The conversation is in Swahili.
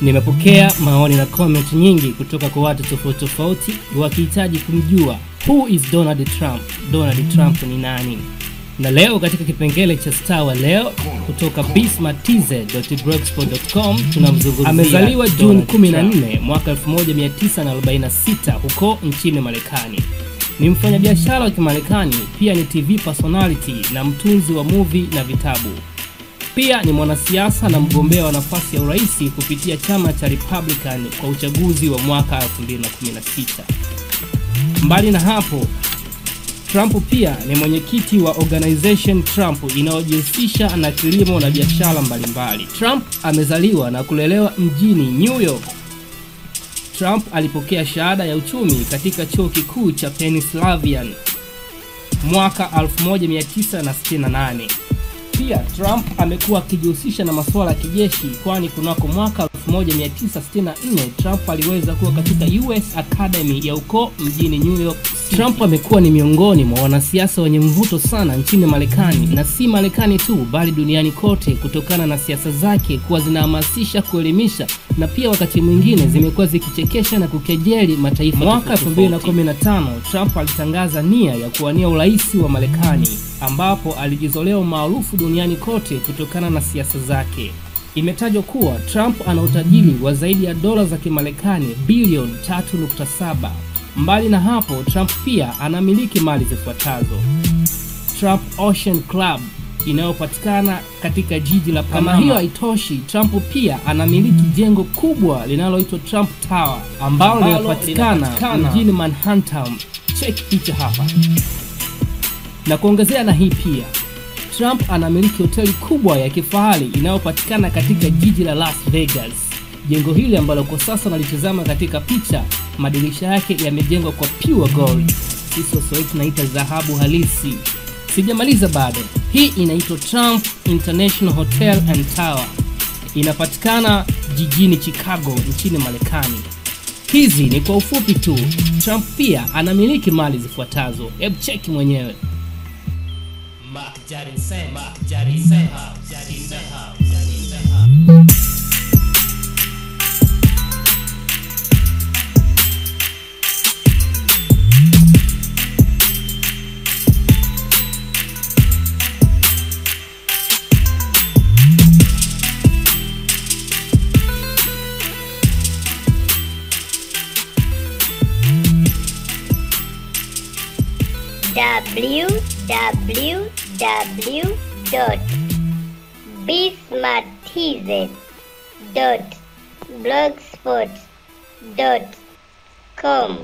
Nimepokea maoni na comment nyingi kutoka kwa watu tofauti tofauti wakihitaji kumjua who is Donald Trump? Donald Trump ni nani? Na leo katika kipengele cha Star wa leo kutoka bismartz.blogspot.com tunamzungumzia. Amezaliwa Juni 14 mwaka 1946 huko nchini Marekani. Ni mfanyabiashara wa Kimarekani, pia ni TV personality na mtunzi wa movie na vitabu. Pia ni mwanasiasa na mgombea wa nafasi ya urais kupitia chama cha Republican kwa uchaguzi wa mwaka 2016. Mbali na hapo, Trump pia ni mwenyekiti wa Organization Trump inayojihusisha na kilimo na biashara mbalimbali. Trump amezaliwa na kulelewa mjini New York. Trump alipokea shahada ya uchumi katika chuo kikuu cha Pennsylvania mwaka 1968. Pia Trump amekuwa akijihusisha na masuala ya kijeshi, kwani kunako mwaka 1964 Trump aliweza kuwa katika US Academy ya uko mjini New York City. Trump amekuwa ni miongoni mwa wanasiasa wenye mvuto sana nchini Marekani, na si Marekani tu bali duniani kote, kutokana na siasa zake kuwa zinahamasisha, kuelimisha na pia wakati mwingine zimekuwa zikichekesha na kukejeli mataifa. Mwaka 2015 Trump alitangaza nia ya kuwania urais wa Marekani, ambapo alijizolea umaarufu duniani kote kutokana na siasa zake. Imetajwa kuwa Trump ana utajiri wa zaidi ya dola za Kimarekani bilioni 3.7. Mbali na hapo, Trump pia anamiliki mali zifuatazo: Trump Ocean Club inayopatikana katika jiji la Panama. Kama hiyo haitoshi, Trump pia anamiliki jengo kubwa linaloitwa Trump Tower ambalo linapatikana mjini Manhattan. Check picha hapa. Na kuongezea na hii pia, Trump anamiliki hoteli kubwa ya kifahari inayopatikana katika jiji la Las Vegas. Jengo hili ambalo kwa sasa nalitazama katika picha, madirisha yake yamejengwa kwa pure gold. Sisi Waswahili tunaita dhahabu halisi. Sijamaliza bado. Hii inaitwa Trump International Hotel and Tower. Inapatikana jijini Chicago nchini Marekani. Hizi ni kwa ufupi tu. Trump pia anamiliki mali zifuatazo. Hebu cheki mwenyewe. Mark Jarinsen, Mark Jarinsen, Jarinsen, Jarinsen. www.bismartz.blogspot.com.